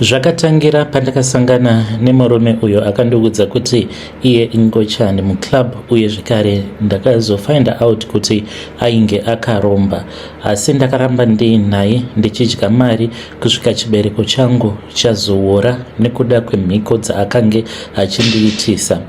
Zvakatangira pandakasangana nemurume uyo akandiudza kuti iye ingochani muclub uye zvekare ndakazofind out kuti ainge akaromba asi ndakaramba ndiinaye ndichidya mari kusvika chibereko changu chazowora nekuda kwemhiko dzaakange achindiitisa.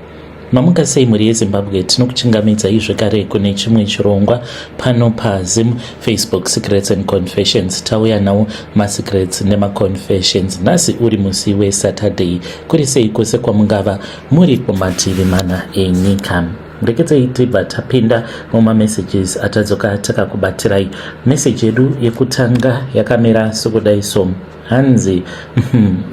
Mamuka sei mhuri yeZimbabwe, tinokuchingamidzai zvekare kune chimwe chirongwa pano paZim Facebook Secrets and Confessions. Tauya nawo masecrets nemaconfessions. Nhasi uri musi weSaturday, kuri sei kwose kwamungava muri kumativi mana enyika. Rekedzai tibva tapinda mumamessages atadzoka takakubatirai. Message yedu yekutanga yakamira sokudai so. Hanzi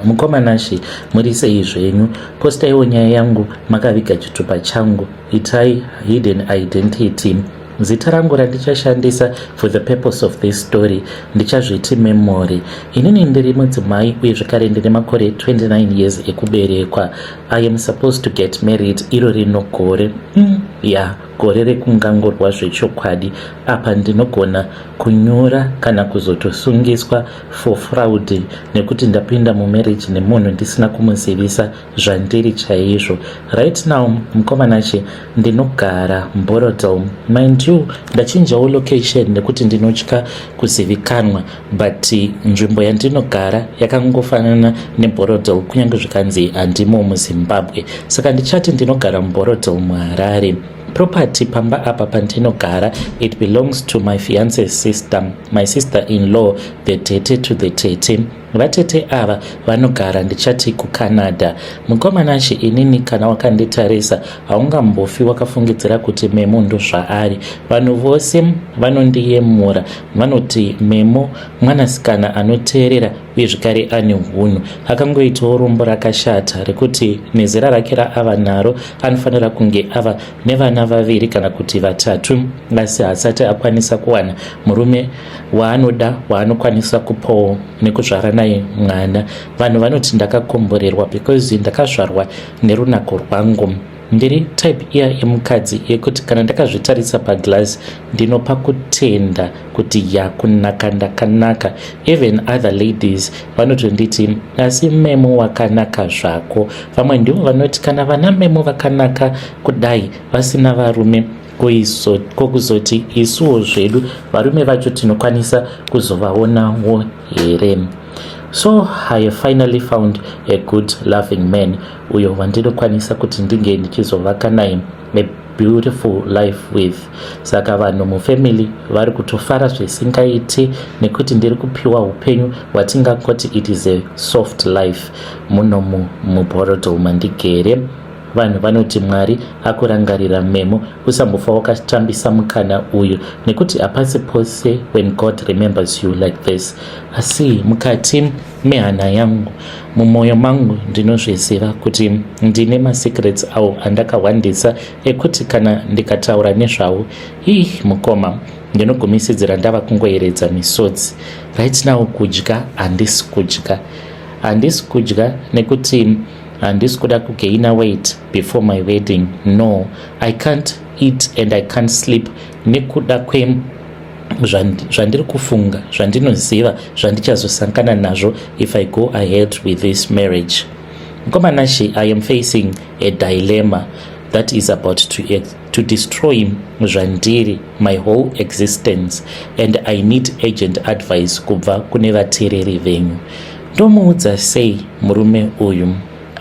mukoma Nashy muri sei zvenyu postaiwo nyaya yangu makaviga chitupa changu itai hidden identity zita rangu randichashandisa for the purpose of this story ndichazviti memory inini ndiri mudzimai uye zvekare ndine makore 29 years ekuberekwa i am supposed to get married iro rino gore ya yeah, gore rekungangurwa zvechokwadi apa ndinogona kunyura kana kuzotosungiswa for fraud nekuti ndapinda mumarriage nemunhu ndisina kumuzivisa zvandiri chaizvo. Right now mukoma Nashe ndinogara muBorrowdale. Mind you ndachinjawo location nekuti ndinotya kuzivikanwa but nzvimbo yandinogara yakangofanana neBorrowdale kunyange zvikanzi handimo muZimbabwe. Saka ndichati ndinogara muBorrowdale muHarare. Property pamba apa pandinogara it belongs to my fiance's sister, my sister-in-law, the tete to the tete. Vatete ava vanogara ndichati kuCanada. Mukoma Nashe inini kana wakanditarisa haungambofi wakafungidzira kuti Memo ndozvaari. Vanhu vose vanondiyemura vanoti Memo mwanasikana anoteerera uye zvekare ane hunhu. Akangoitawo rombo rakashata rekuti nezera rake raava naro anofanira kunge ava nevana vaviri kana kuti vatatu asi haasati akwanisa kuwana murume waanoda waanokwanisa kupawo nekuzvara naye mwana. Vanhu vanoti ndakakomborerwa because ndakazvarwa nerunako rwangu. Ndiri type iya yemukadzi yekuti kana ndakazvitarisa paglass ndinopa kutenda kuti ya kunaka ndakanaka. Even other ladies vanotonditi asi Memo wakanaka zvako. Vamwe ndivo vanoti kana vana Memo vakanaka kudai vasina varume kokuzoti isuwo zvedu varume vacho tinokwanisa kuzovaonawo here. So I have finally found a good loving man uyo wandinokwanisa kuti ndinge ndichizovaka naye a beautiful life with. Saka vanhu mufamily vari kutofara zvisingaiti nekuti ndiri kupiwa upenyu hwatingangoti it is a soft life munomu muBorrowdale mandigere. Vanhu vanoti Mwari akurangarira Memo usambofa wakatambisa mukana uyu nekuti hapasi pose when God remembers you like this. Asi mukati mehana yangu mumwoyo mangu ndinozviziva kuti ndine masecrets awo andakahwandisa ekuti kana ndikataura nezvawo ii mukoma ndinogumisidzira ndava kungoeredza misodzi. Right now kudya handisi kudya, handisi kudya nekuti handisi kuda kugaina weight before my wedding. No, I can't eat and I can't sleep nekuda kwe zvandiri kufunga zvandinoziva zvandichazosangana nazvo if I go ahead with this marriage. Mukoma Nashe, I am facing a dilemma that is about to destroy zvandiri, my whole existence, and I need urgent advice kubva kune vateereri venyu. Ndomuudza sei murume uyu?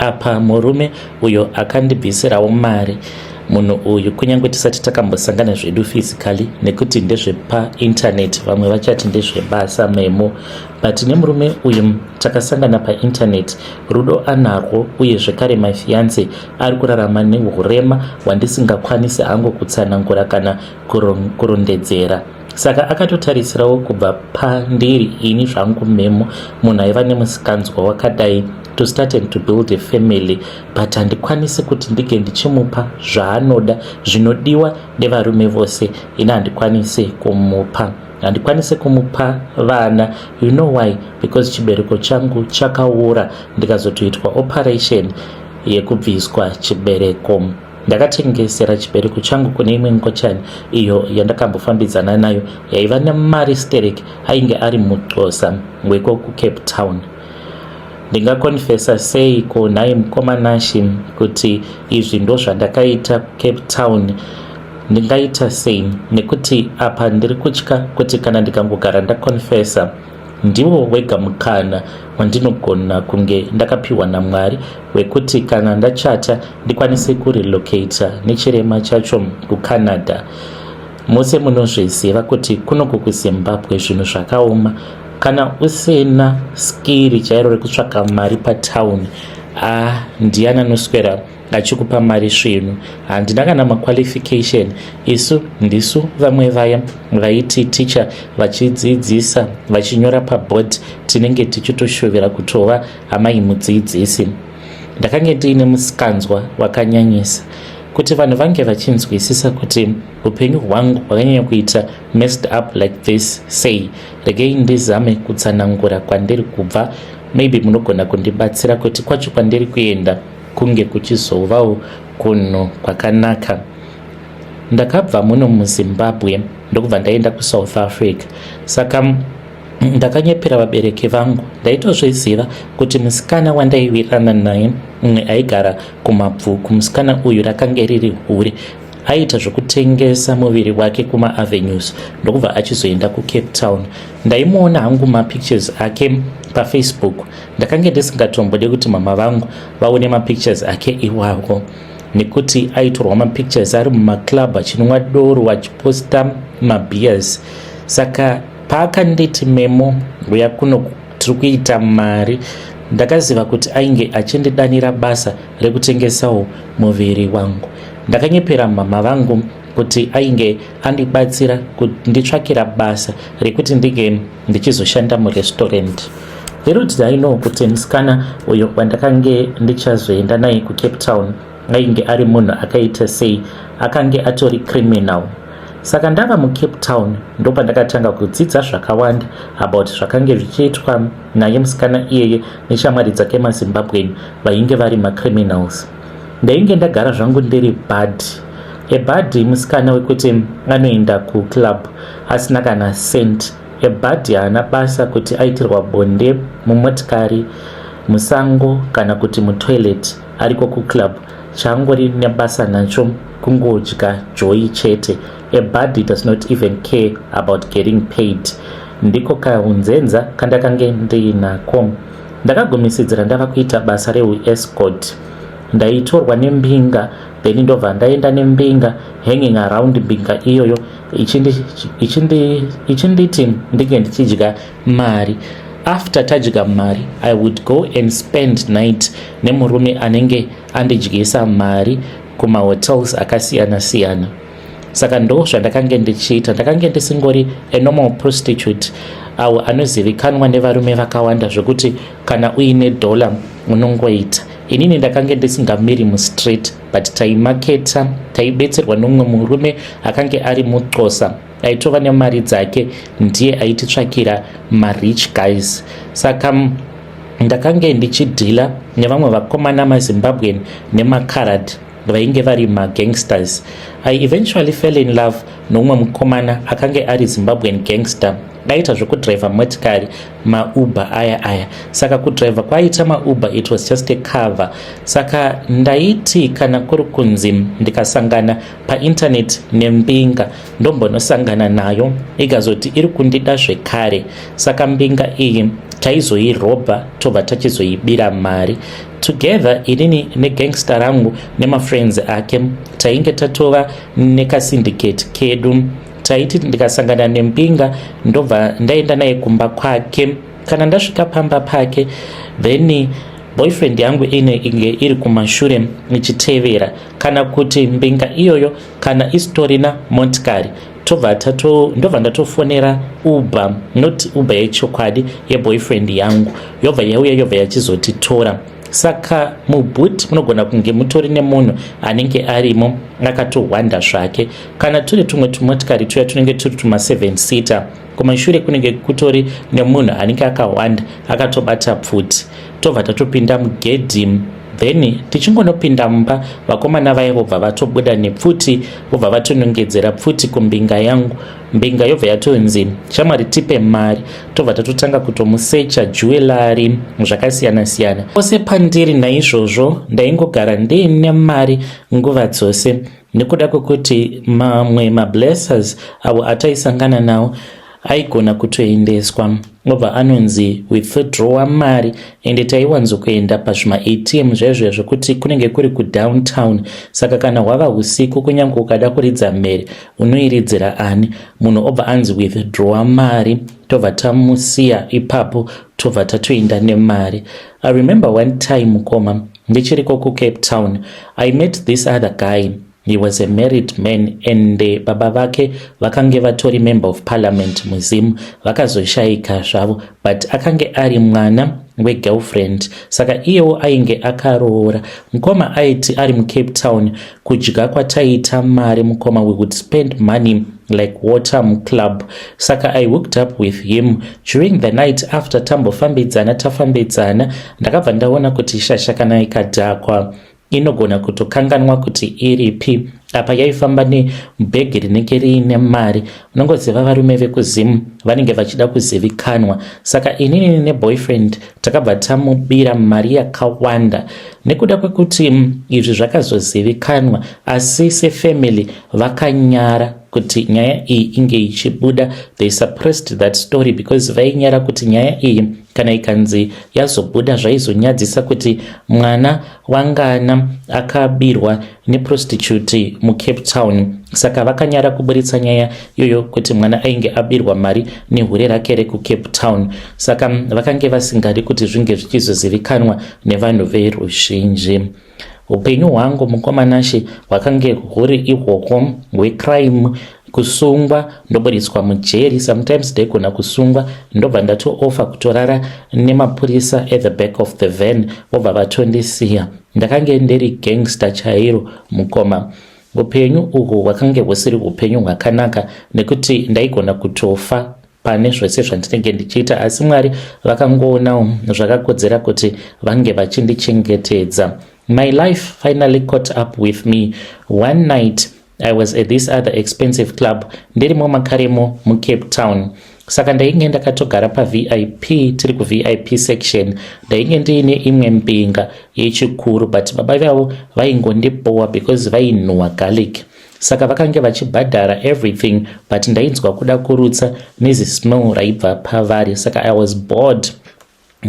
Apa murume uyo akandibvisirawo mari munhu uyu kunyange tisati takambosangana zvedu physically nekuti ndezvepainternet vamwe vachati ndezvebasa Memo but nemurume uyu takasangana painternet rudo anarwo uye zvekare my fiance ari kurarama neurema hwandisingakwanisi hangu kutsanangura kana kurondedzera. Saka akatotarisirawo kubva pandiri ini zvangu Memo munhu aiva nemusikanzwa wakadai to start and to build a family but handikwanisi kuti ndinge ndichimupa zvaanoda zvinodiwa nevarume vose. Ini handikwanisi kumupa, handikwanisi kumupa vana. You know why? Because chibereko changu chakaora ndikazotoitwa operation yekubviswa chibereko. Ndakatengesera chibereko changu kune imwe ngochani iyo yandakambofambidzana nayo yaiva nemari sterek ainge ari muxhosa weko kuCape Town. Ndingakonfesa sei ko nhai mukoma Nashy kuti izvi ndozvandakaita kuCape Town? Ndingaita sei nekuti apa ndiri kutya kuti kana ndikangogara ndakonfesa ndiwo wega mukana wandinogona kunge ndakapiwa naMwari wekuti kana ndachata ndikwanise kurelocata nechirema chacho kuCanada. Mose munozviziva kuti kunoku kuZimbabwe zvinhu zvakaoma. Kana usina skiri chairo rekutsvaka mari patown, ah, ndiyani anoswera achikupa mari svinu? Handina kana maqualification. Isu ndisu vamwe vaya vaiti ticha vachidzidzisa vachinyora paboard, tinenge tichitoshuvira kutova amai mudzidzisi. Ndakange ndiine musikanzwa wakanyanyisa. Kuti vanhu vange vachinzwisisa kuti upenyu hwangu hwakanyanya kuita messed up like this sei, regei ndizame kutsanangura kwandiri kubva. Maybe munogona kundibatsira kuti kwacho kwandiri kuenda kunge kuchizovawo kunhu kwakanaka. Ndakabva muno muZimbabwe ndokubva ndaenda kuSouth Africa. Saka ndakanyepera vabereki vangu. Ndaitozviziva kuti musikana wandaiwirirana naye umwe aigara kuMabvuku, musikana uyu rakange riri hure, aiita zvokutengesa muviri wake kumaavenues, ndokubva achizoenda kuCape Town. Ndaimuona hangu mapictures ake paFacebook. Ndakange ndisingatombode kuti mama vangu vaone mapictures ake iwawo, nekuti aitorwa mapictures ari mumaclub achinwa doro, achiposta mabeers. Saka paakanditi, "Memo, uya kuno, tiri kuita mari," ndakaziva kuti ainge achindidanira basa rekutengesawo muviri wangu. Ndakanyepera mama vangu kuti ainge andibatsira kunditsvakira basa rekuti ndinge ndichizoshanda murestaurant. Little did I know kuti musikana uyo wandakange ndichazoenda naye kuCape Town ainge ari munhu akaita sei. Akange atori criminal. Saka ndava muCape Town ndopandakatanga kudzidza zvakawanda about zvakange zvichiitwa naye musikana iyeye neshamwari dzake maZimbabwean vainge vari macriminals. Ndainge ndagara zvangu ndiri baddie. A baddie musikana wekuti anoenda kuclub asina kana cent. A baddie haana basa kuti aitirwa bonde mumotikari, musango kana kuti mutoilet ariko kuclub. Chaangori nebasa nacho kungodya joy chete. A baddie does not even care about getting paid. Ndiko kaunzenza kandakange ndiinako. Ndakagumisidzira ndava kuita basa reuescort. Ndaitorwa nembinga, then ndobva ndaenda nembinga, hanging around mbinga iyoyo ichinditi ndinge ndichidya mari. After tadya mari, I would go and spend night nemurume anenge andidyisa mari kumahotels akasiyana-siyana. Saka ndo zvandakange ndichiita. Ndakange ndisingori a normal prostitute awo anozivikanwa nevarume vakawanda zvekuti kana uine dollar unongoita. Inini ndakange ndisingamiri mustreet, but taimaketa, taibetserwa nomumwe murume akange ari muXhosa aitova nemari dzake. Ndiye aititsvakira marich guys. Saka ndakange ndichidhila nevamwe vakomana maZimbabwean nemacarad vainge vari magangsters. I eventually fell in love noumwe mukomana akange ari Zimbabwean gangster, aita zvekudhiraivha motikari, maUber aya aya. Saka kudhiraivha kwaaita maUber, it was just a cover. Saka ndaiti kana kuri kunzi ndikasangana painternet nembinga, ndombonosangana nayo, ikazoti iri kundida zvekare, saka mbinga iyi taizoirobha, tobva tachizoibira mari together, inini negangster rangu nemafriends ake. Tainge tatova nekasyndicate kedu. Taiti ndikasangana nembinga, ndobva ndaenda naye kumba kwake. Kana ndasvika pamba pake, then boyfriend yangu ine inge iri kumashure ichitevera, kana kuti mbinga iyoyo kana isitorina motikari, tobva ndobva ndatofonera Uber, not Uber yechokwadi, yeboyfriend yangu, yobva yauya, yobva yachizotitora. Saka muboot munogona kunge mutori nemunhu anenge arimo akatohwanda zvake. Kana turi tumwe tumotikari tuya tunenge turi tuma7 seater, kumashure kunenge kutori nemunhu anenge akahwanda akatobata pfuti. Tobva tatopinda mugedhi. Then tichingonopinda mumba, vakomana vaya vobva vatobuda nepfuti, vobva vatonongedzera pfuti kumbinga yangu. Mbinga yobva yatonzi, "Shamwari, tipe mari." Tobva tatotanga kutomusecha jewellery zvakasiyana siyana ose pandiri. Naizvozvo ndaingogara ndiine mari nguva dzose, nekuda kwekuti mamwe mablessers avo ataisangana nawo aigona kutoendeswa, obva anonzi withdrawa mari. Ende taiwanzokuenda pazvimaATM zvaizvo zvekuti kunenge kuri kudowntown. Saka kana hwava usiku, kunyange ukada kuridza mhere, unoiridzira ani? Munhu obva anzi withdrawa mari, tobva tamusiya ipapo, tobva tatoenda nemari. I remember one time, mukoma, ndichiriko kuCape Town, I met this other guy. He was a married man and baba vake vakange vatori member of parliament muZimu. Vakazoshayika zvavo, but akange ari mwana wegirlfriend, saka iyewo ainge akaroora. Mukoma, aiti ari muCape Town, kudya kwataiita mari, mukoma, we would spend money like water muclub. Saka I hooked up with him during the night. After tambofambidzana, tafambidzana, ndakabva ndaona kuti shasha kana ikadhakwa inogona kutokanganwa kuti iripi. Apa yaifamba nebhegi rinenge riine mari. Unongoziva varume vekuZimu vanenge vachida kuzivikanwa. Saka inini neboyfriend takabva tamubira mari yakawanda. Nekuda kwekuti izvi zvakazozivikanwa, asi sefamily vakanyara kuti nyaya iyi inge ichibuda. They suppressed that story because vainyara kuti nyaya iyi kana ikanzi yazobuda, zvaizonyadzisa kuti mwana wangana akabirwa neprostitute muCape Town. Saka vakanyara kuburitsa nyaya iyoyo kuti mwana ainge abirwa mari nehure rake rekuCape Town. Saka vakange vasingadi kuti zvinge zvichizozivikanwa nevanhu veruzhinji. Upenyu hwangu, mukoma Nashe, hwakange huri ihwohwo hwecrime: kusungwa, ndoburitswa mujeri. Sometimes ndaigona kusungwa, ndobva ndatoofa kutorara nemapurisa at the back of the van, vobva vatondisiya. Ndakange ndiri gangster chairo, mukoma. Upenyu uhwu hwakange husiri upenyu hwakanaka, nekuti ndaigona kutofa pane zvose zvandinenge ndichiita, asi Mwari vakangoonawo zvakakodzera kuti vange vachindichengetedza. My life finally caught up with me one night. I was at this other expensive club ndirimo makaremo muCape Town. Saka ndainge ndakatogara paVIP, tiri kuVIP section. Ndainge ndiine imwe mbinga yechikuru, but baba vavo vaingondibowa because vainhuhwa garlic. Saka vakange vachibhadhara everything, but ndainzwa kuda kurutsa nezismell raibva pavari. Saka I was bored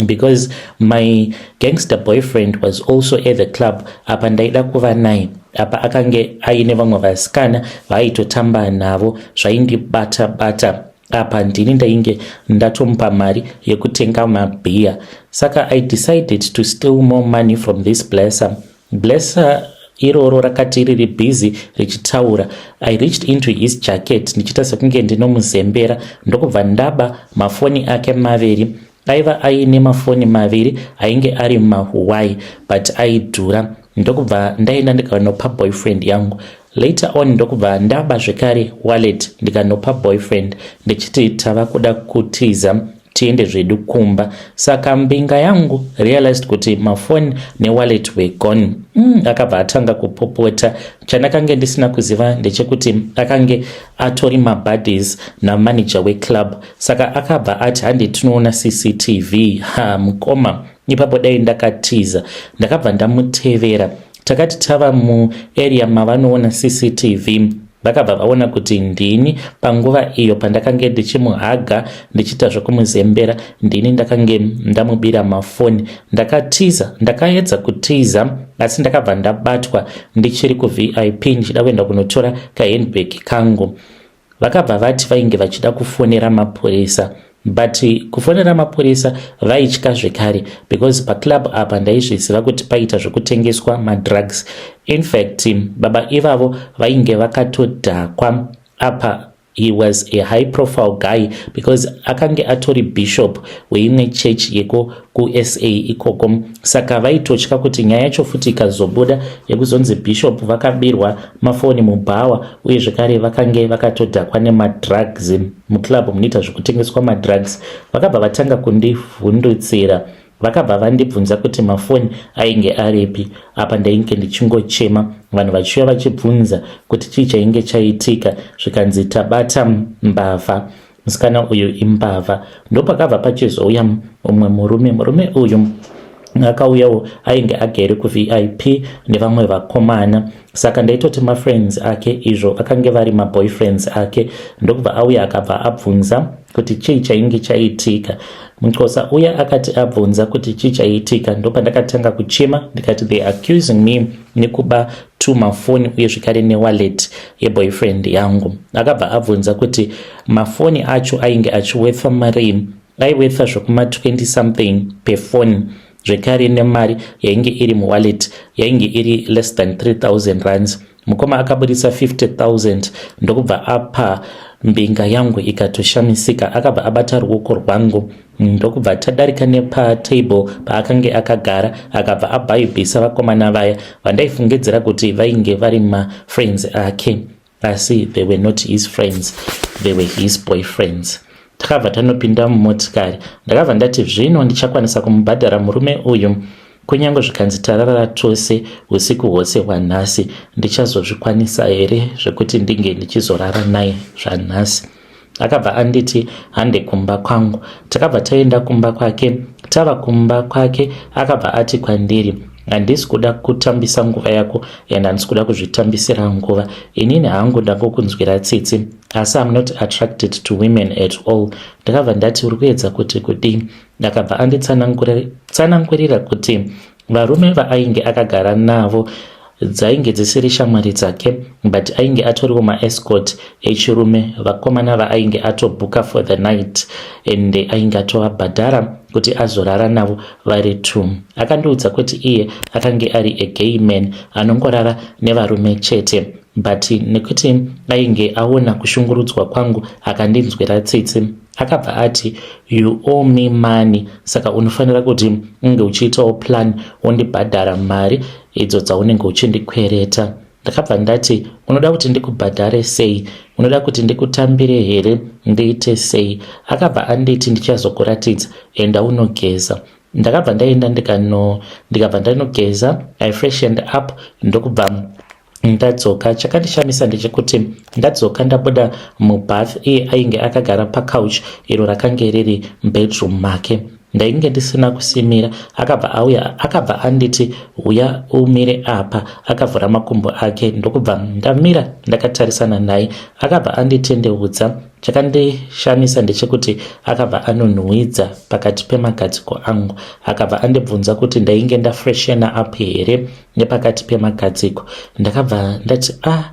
because my gangster boyfriend was also at the club. Apa ndaida kuva naye, apa akange aine vamwe vasikana vaaitotamba navo, zvaindibata bata. Apa ndini ndainge ndatomupa mari yekutenga mabhiya. Saka I decided to steal more money from this blesser. Blesser iroro rakati riri busy richitaura. I reached into his jacket ndichiita sekunge ndinomuzembera, ndokubva ndaba mafoni ake maviri. Aiva aine mafoni maviri ainge ari maHuawei, but aidhura. Ndokubva ndaenda ndikanopa boyfriend yangu. Later on ndokubva ndaba zvekare wallet, ndikanopa boyfriend ndichiti tava kuda kutiza, tiende zvedu kumba. Saka mbinga yangu realized kuti mafoni newallet were gone. Akabva atanga kupopota. Chandakange ndisina kuziva ndechekuti akange atori mabuddies namanager weclub. Saka akabva ati, "Handi tinoona CCTV." Ha, mukoma, ipapo dai ndakatiza. Ndakabva ndamutevera. Takati tava muarea mavanoona CCTV, vakabva vaona kuti ndini panguva iyo pandakange ndichimuhaga, ndichiita zvekumuzembera, ndini ndakange ndamubira mafoni. Ndakatiza, ndakaedza kutiza, asi ndakabva ndabatwa ndichiri kuVIP, ndichida kuenda kunotora kahandbag kangu. Vakabva vati vainge vachida kufonera mapurisa, but kufonera mapurisa vaitya zvekare, because paclub apa ndaizviziva kuti paita zvekutengeswa madrugs. In fact, baba ivavo vainge vakatodhakwa. Apa he was a high profile guy because akange atori bishop weimwe church yeko kuSA ikoko. Saka vaitotya kuti nyaya yacho futi ikazobuda yekuzonzi bishop vakabirwa mafoni mubhawa, uye zvekare vakange vakatodhakwa nemadrugs, muclub munoita zvekutengeswa madrugs, vakabva vatanga kundivhundutsira. Vakabva vandibvunza kuti mafoni ainge aripi. Apa ndainge ndichingochema, vanhu vachiuya vachibvunza kuti chii chainge chaitika, zvikanzi tabata mbavha, musikana uyu imbavha. Ndopakabva pachizouya umwe murume. Murume uyu akauyawo ainge agere kuVIP nevamwe vakomana, saka ndaitoti mafriends ake, izvo vakange vari maboyfriends ake. Ndokubva auya, akabva abvunza kuti chii chainge chaitika. Muxhosa uya akati abvunza kuti chii chaitika, ndopandakatanga kuchema ndikati they accusing me nekuba two mafoni uye zvekare newallet yeboyfriend yangu. Akabva abvunza kuti mafoni acho ainge achiwortha marii. Aiwortha zvekuma20 something pefoni, zvekare nemari yainge iri muwallet yainge iri less than 3000 rands. Mukoma akabudisa 50,000 ndokubva apa mbinga yangu, ikatoshamisika. Akabva abata ruoko rwangu, ndokubva tadarika nepatable paakange akagara. Akabva abhaibhisa vakomana vaya vandaifungidzira kuti vainge vari mafriends ake, asi they were not his friends, they were his boyfriends. Takabva tanopinda mumotikari. Ndakabva ndati zvino ndichakwanisa kumubhadhara murume uyu, kunyange zvikanzi tarara tose usiku hwose hwanhasi, ndichazozvikwanisa here zvekuti ndinge ndichizorara naye zvanhasi? Akabva anditi hande kumba kwangu. Takabva taenda kumba kwake. Tava kumba kwake, akabva ati kwandiri, "Handisi kuda kutambisa nguva yako and handisi kuda kuzvitambisira nguva. Inini hangu ndangokunzwira tsitsi, asi am not attracted to women at all." Ndakabva ndati, "Uri kuedza kuti kudii?" Ndakabva anditsanangurira kuti varume vaainge akagara navo dzainge dzisiri shamwari dzake, but ainge atoriwo maescort echirume, vakomana vaainge atobhuka for the night, and ainge atovabhadhara kuti azorara navo vari two. Akandiudza kuti iye akange ari a gay man anongorara nevarume chete, but nekuti ainge aona kushungurudzwa kwangu, akandinzwira tsitsi. Akabva ati, "You owe me money, saka unofanira kuti unge uchiitawo plan wondibhadhara mari idzo dzaunenge uchindikwereta." Ndakabva ndati, "Unoda kuti ndikubhadhare sei? Unoda kuti ndikutambire here? Ndiite sei?" Akabva anditi, "Ndichazokuratidza, enda unogeza." Ndakabva ndaenda, ndikabva ndanogeza. I freshened up, ndokubva ndadzoka. Chakandishamisa ndechekuti ndadzoka, ndabuda mubath, iye ainge akagara pacouch iro rakange riri mubedroom make. Ndainge ndisina kusimira. Akabva auya, akabva anditi, "Uya umire apa." Akavhura makumbo ake, ndokubva ndamira ndakatarisana naye. Akabva anditendeudza. Chakandishamisa ndechekuti akabva anonhuhwidza pakati pemagadziko angu. Akabva andibvunza kuti ndainge ndafreshena up here nepakati pemagadziko. Ndakabva ndati, "Ah,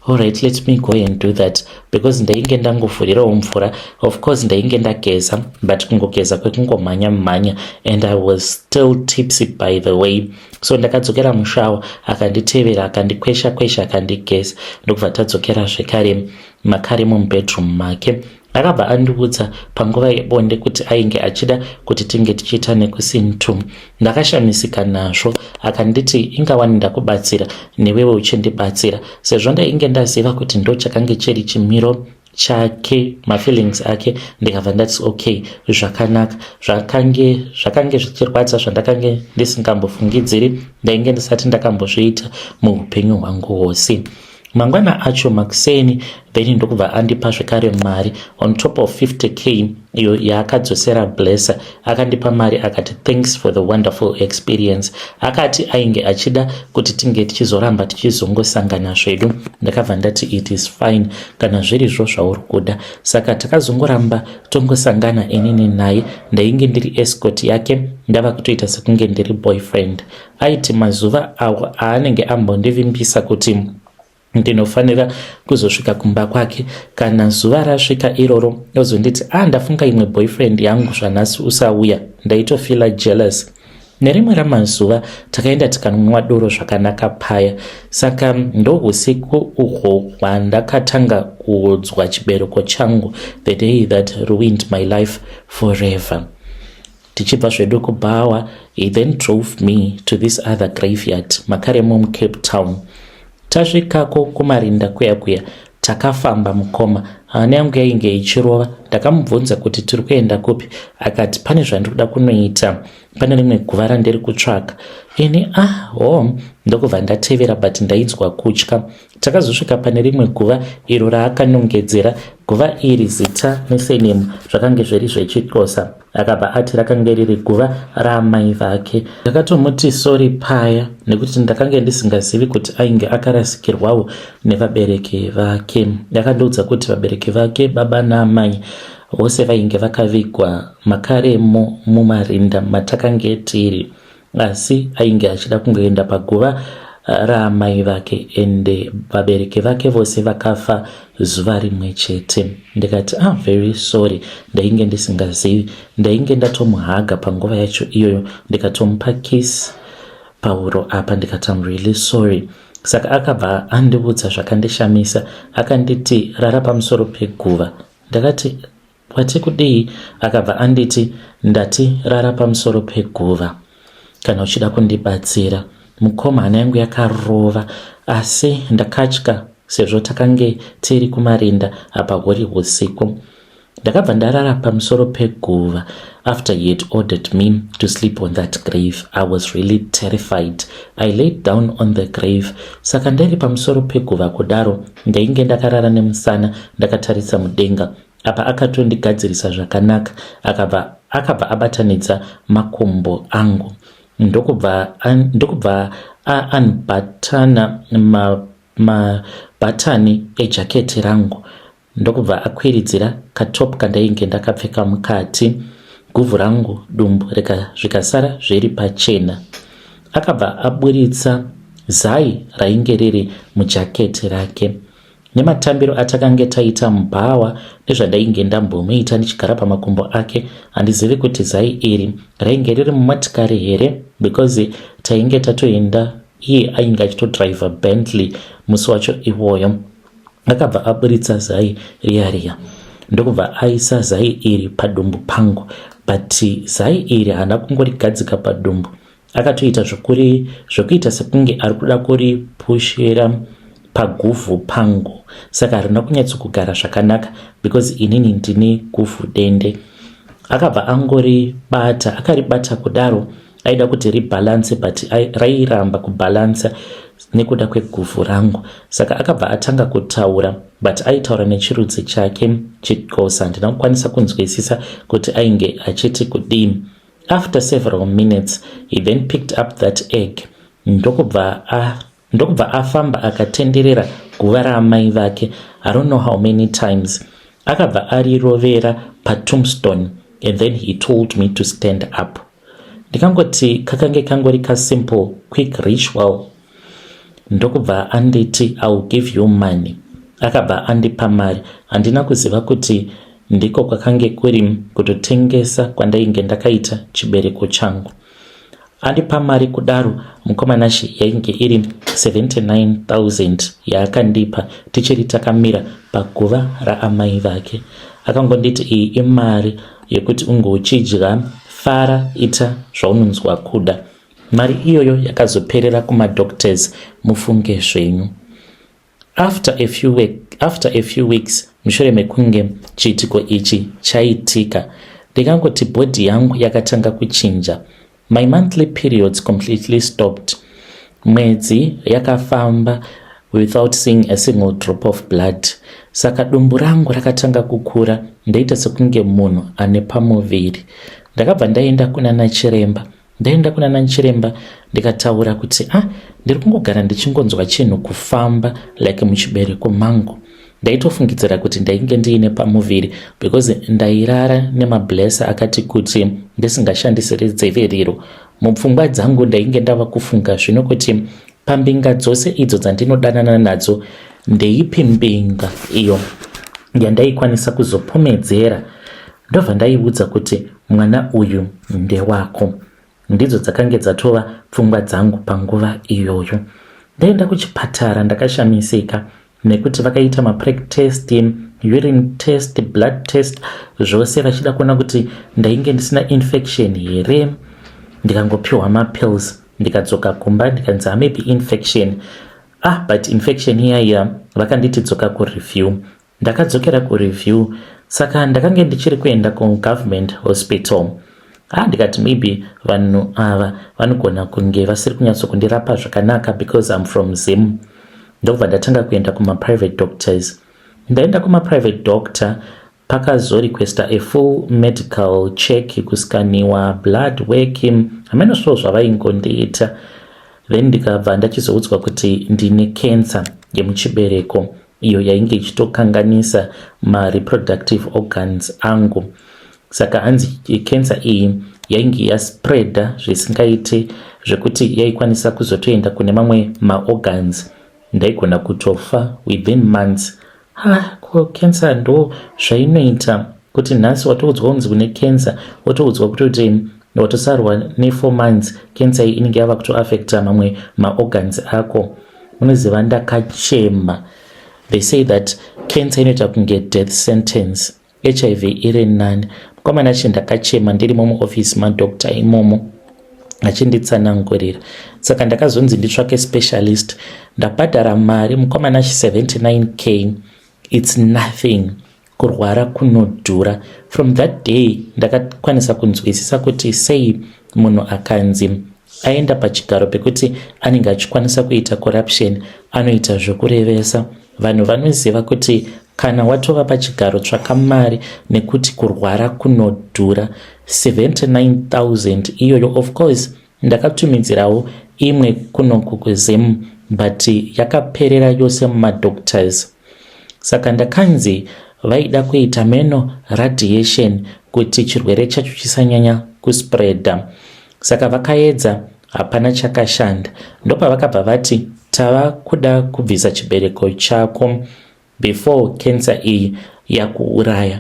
alright, let me go and do that," because ndainge ndangovhurirawo mvura. Of course ndainge ndageza, but kungogeza kwekungomhanya mhanya, and I was still tipsy, by the way. So ndakadzokera mushower, akanditevera, akandikwesha kwesha, akandigeza, ndokubva tadzokera zvekare makare mumubedroom make. Akabva andiudza panguva yebonde kuti ainge achida kuti tinge tichiita nekusintu. Ndakashamisika nazvo. Akanditi, "Ingawani ndakubatsira, newewe uchindibatsira." Sezvo ndainge ndaziva kuti ndo chakange chiri chimiro chake, mafeelings ake, ndikabva ndati, "Okay, zvakanaka." Zvakange zvichirwadza zvandakange ndisingambofungidziri. Ndainge ndisati ndakambozviita muupenyu hwangu hwose. Mangwana acho makuseni, then ndokubva andipa zvekare mari on top of 50K iyo yaakadzosera Blesser. Akandipa mari akati, "Thanks for the wonderful experience." Akati ainge achida kuti tinge tichizoramba tichizongosangana zvedu. Ndakabva ndati, "It is fine kana zvirizvo zvauri kuda." Saka takazongoramba tongosangana inini naye. Ndainge ndiri escort yake, ndava kutoita sekunge ndiri boyfriend. Aiti mazuva awo aanenge ambondivimbisa kuti ndinofanira kuzosvika kumba kwake, kana zuva rasvika iroro ozonditi, "A ah, ndafunga imwe boyfriend yangu, zvanhasi usauya." Ndaitofeela jealous. Nerimwe ramazuva takaenda tikanwa doro zvakanaka paya. Saka ndousiku uhwo hwandakatanga kuodzwa chibereko changu, the day that ruined my life forever. Tichibva zvedu kubhawa, he then drove me to this other graveyard makaremo muCape Town. Tasvikako kumarinda kuya kuya, takafamba mukoma. Hana yangu yainge ichirova. Ndakamubvunza kuti tiri kuenda kupi, akati pane zvandiri kuda kunoita pane rimwe guva randiri kutsvaka. Ini ah ho, ndokubva ndatevera, but ndainzwa kutya. Takazosvika pane rimwe guva iro raakanongedzera. Guva iri zita nesurname zvakange zviri zvechiXhosa. Akabva ati rakange riri guva raamai vake. Ndakatomuti sorry paya nekuti ndakange ndisingazivi kuti ainge akarasikirwawo nevabereki vake. Akandiudza kuti vabereki vake, baba naamai, vose vainge vakavigwa makaremo mumarinda matakange tiri, asi ainge achida kungoenda paguva raamai vake, ende vabereki vake vose vakafa zuva rimwe chete. Ndikati, "Ah, very sorry, ndainge ndisingazivi." Ndainge ndatomuhaga panguva yacho iyoyo, ndikatomupa kiss pahuro apa, ndikati, "I'm really sorry." Saka akabva andiudza zvakandishamisa. Akanditi, "Rara pamusoro peguva." Ndakati, "Wati kudii?" Akabva anditi, "Ndati rara pamusoro peguva kana uchida kundibatsira." Mukoma, hana yangu yakarova, asi ndakatya sezvo takange tiri kumarinda apa huri usiku. Ndakabva ndarara pamusoro peguva after he had ordered me to sleep on that grave. I was really terrified. I laid down on the grave. Saka ndiri pamusoro peguva kudaro, ndainge ndakarara nemusana ndakatarisa mudenga. Apa akatondigadzirisa zvakanaka. Akabva abatanidza makumbo angu, ndokubva aunbutton mabhatani ejaketi rangu, ndokubva akwiridzira katop kandainge ndakapfeka mukati. Guvhu rangu, dumbu zvikasara zviri pachena. Akabva aburitsa zai rainge riri mujaketi rake. Nematambiro atakange taita mubhawa nezvandainge ndambomuita ndichigara pamakumbo ake, handizivi kuti zai iri rainge riri mumotikari here, because tainge tatoenda, iye ainge achitodhiraivha Bentley musi wacho iwoyo. Akabva aburitsa zai riya riya, ndokubva aisa zai iri padumbu pangu. But zai iri haana kungorigadzika padumbu, akatoita zvokuita sekunge ari kuda kuripushira paguvhu pangu. Saka harina kunyatsokugara zvakanaka because inini ndine guvhu dende. Akabva angoribata, akaribata kudaro, aida kuti ribalance, but rairamba kubhalansa nekuda kweguvhu rangu. Saka akabva atanga kutaura, but aitaura nechirudzi chake chiXhosa. Handina kukwanisa kunzwisisa kuti ainge achiti kudii. After several minutes, he then picked up that egg, ndokubva afamba akatenderera guva raamai vake, I don't know how many times. Akabva arirovera patombstone and then he told me to stand up. Ndikangoti kakange kangori kasimple quick ritual. Ndokubva anditi, "I will give you money." Akabva andipa mari. Handina kuziva kuti ndiko kwakange kuri kutotengesa kwandainge ndakaita chibereko changu. Andipa mari kudaro, mukoma Nashe, yainge iri 79,000 yaakandipa tichiri takamira paguva raamai vake. Akangonditi, "Iyi imari yekuti unge uchidya, fara, ita zvaunonzwa kuda." Mari iyoyo yakazoperera kumadoctors, mufunge zvenyu. After a few weeks mushure mekunge chiitiko ichi chaitika, ndikangoti body yangu yakatanga kuchinja. My monthly periods completely stopped. Mwedzi yakafamba without seeing a single drop of blood. Saka dumbu rangu rakatanga kukura, ndaita sekunge munhu ane pamuviri. Ndakabva ndaenda kuna nachiremba. Ndaenda kuna nachiremba, ndikataura kuti, "Ah, ndiri kungogara ndichingonzwa chinhu kufamba like muchibereko mangu." Ndaitofungidzira kuti ndainge ndiine pamuviri because ndairara nemablesa akati kuti ndisingashandisiri dziviriro. Mupfungwa dzangu ndainge ndava kufunga zvino kuti pambinga dzose idzo dzandinodanana nadzo, ndeipi mbinga iyo yandaikwanisa kuzopomedzera, ndobva ndaiudza kuti mwana uyu ndewako. Ndidzo dzakange dzatova pfungwa dzangu panguva iyoyo. Ndaenda kuchipatara, ndakashamisika nekuti vakaita mapreg test, urine test, blood test, zvose vachida kuona kuti ndainge ndisina infection here. Ndikangopiwa mapills, ndikadzoka kumba, ndikanzi, "Maybe infection." Ah, but infection iyaiya, vakanditi dzoka kureview. Ndakadzokera kureview saka ndakange ndichiri kuenda kugovernment hospital. Ah, ndikati maybe vanhu ava vanogona kunge vasiri kunyatsokundirapa zvakanaka because I'm from Zim. Ndobva ndatanga kuenda kumaprivate doctors. Ndaenda kumaprivate doctor pakazorequesta a full medical check, kuskaniwa blood work, hameno svo zvavaingondiita. Then ndikabva ndachizoudzwa kuti ndine cancer yemuchibereko iyo yainge ichitokanganisa mareproductive organs angu. Saka hanzi cancer iyi yainge yaspreada zvisingaiti, zvekuti yaikwanisa kuzotoenda kune mamwe maorgans, ndaigona kutofa within months. Ha, ko cancer ndo zvainoita kuti nhasi watoudzwa kunzi une cancer, wotoudzwa kutoti watosarwa ne4 months, cancer iyi inenge yava kutoafecta mamwe maorgans ako. Munoziva, ndakachema. They say that cancer inoita kunge death sentence, HIV iri nani. Mukomana achi, ndakachema ndirimo muofisi madoctor imomo achinditsanangurira. Saka ndakazonzi nditsvake specialist. Ndabhadhara mari, mukomana achi, 79K, it's nothing. Kurwara kunodhura. From that day ndakakwanisa kunzwisisa kuti sei munhu akanzi aenda pachigaro pekuti anenge achikwanisa kuita corruption anoita zvokurevesa. Vanhu vanoziva kuti kana watova pachigaro, tsvaka mari, nekuti kurwara kunodhura. 79,000 iyoyo. Of course ndakatumidzirawo imwe kunoku kuZim, but yakaperera yose mumadoctors. Saka ndakanzi vaida kuita meno radiation kuti chirwere chacho chisanyanya kuspreada. Saka vakaedza, hapana chakashanda. Ndopavakabva vati tava kuda kubvisa chibereko chako before cancer iyi yakuuraya.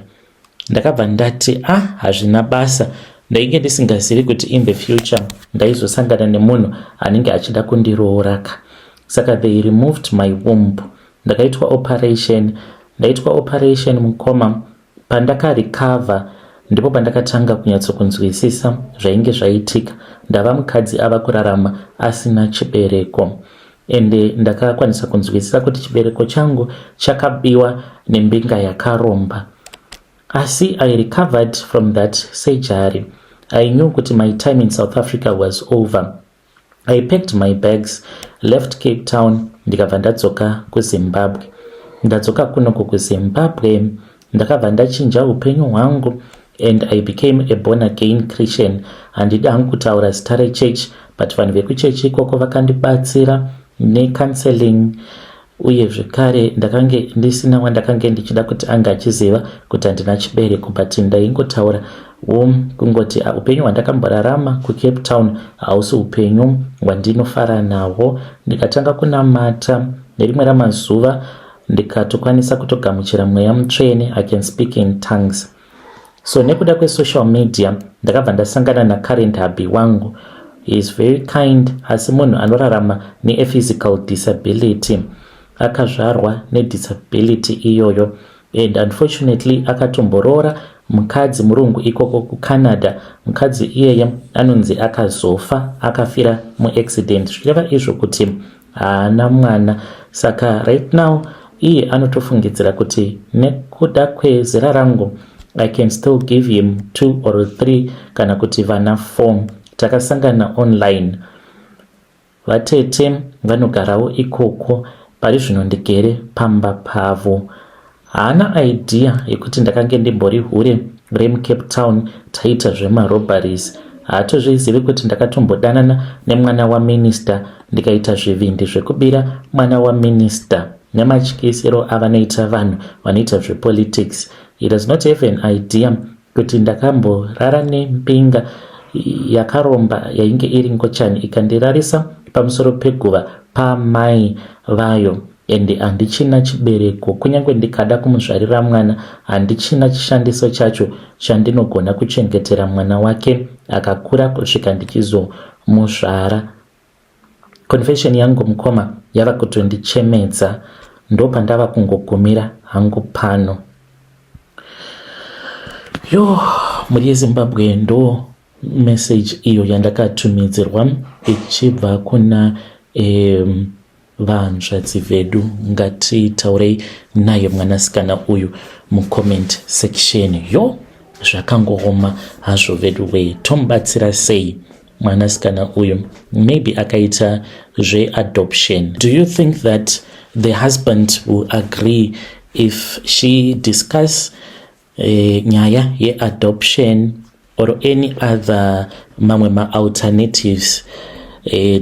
Ndakabva ndati, "Ah, hazvina basa." Ndainge ndisingazivi kuti in the future ndaizosangana nemunhu anenge achida kundirooraka. Saka they removed my womb, ndakaitwa operation. Ndaitwa operation, mukoma, pandakarecover ndipo pandakatanga kunyatsokunzwisisa zvainge zvaitika. Ndava mukadzi ava kurarama asina chibereko, ende ndakakwanisa kunzwisisa kuti chibereko changu chakabiwa nembinga yakaromba. Asi I recovered from that surgery. I knew kuti my time in South Africa was over. I packed my bags, left Cape Town, ndikabva ndadzoka kuZimbabwe. Ndadzoka kunoko kuZimbabwe, ndakabva ndachinja upenyu hwangu and I became a born again Christian. Handidi hangu kutaura zita rechurch, but vanhu vekuchechi ikoko vakandibatsira necounseling. Uye zvekare ndakange ndisina wandakange ndichida kuti ange achiziva kuti handina chibereko, but ndaingotaura wo kungoti upenyu hwandakamborarama kuCape Town hausi upenyu hwandinofara nahwo. Ndikatanga kunamata. Nerimwe ramazuva ndikatokwanisa kutogamuchira Mweya Mutsvene. I can speak in tongues. So nekuda kwesocial media ndakabva ndasangana nacurrent hubby wangu. He is very kind, asi munhu anorarama neaphysical disability, akazvarwa nedisability iyoyo. And unfortunately akatomboroora mukadzi murungu ikoko kuCanada. Mukadzi iyeye anonzi akazofa, akafira muaccident, zvichireva izvo kuti haana mwana. Saka right now iye anotofungidzira kuti nekuda kwezera rangu I can still give him two or three kana kuti vana four. Takasangana online. Vatete vanogarawo ikoko. Pari zvino ndigere pamba pavo. Haana idea yekuti ndakange ndimbori hure remuCape Town, taita zvemarobberies. Haatozvizivi kuti ndakatombodanana nemwana waminista, ndikaita zvivindi zvekubira mwana waminista nematyisiro avanoita vanhu vanoita zvepolitics. He does not have an idea kuti ndakamborara nembinga yakaromba yainge iri ngochani, ikandirarisa pamusoro peguva pamai vayo. Ende handichina chibereko. Kunyange ndikada kumuzvarira mwana, handichina chishandiso chacho chandinogona kuchengetera mwana wake akakura kusvika ndichizomuzvara. Confession yangu, mukoma, yava kutondichemedza. Ndopandava kungogumira hangu pano. Yo, mhuri yeZimbabwe, ndo message iyo yandakatumidzirwa ichibva kuna Vahanzvadzi vedu, ngatitaurei naye mwanasikana uyu mucomment section. Yo, zvakangooma hazvo vedu wee. Tomubatsira sei mwanasikana uyu? Maybe akaita zveadoption. Do you think that the husband will agree if she discuss nyaya yeadoption or any other mamwe maalternatives?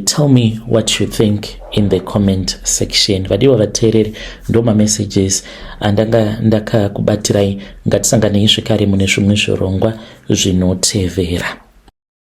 Tell me what you think in the comment section. Vadiwa vateereri, ndo mamessages andanga ndakakubatirai. Ngatisanganei zvekare mune zvimwe zvirongwa zvinotevera.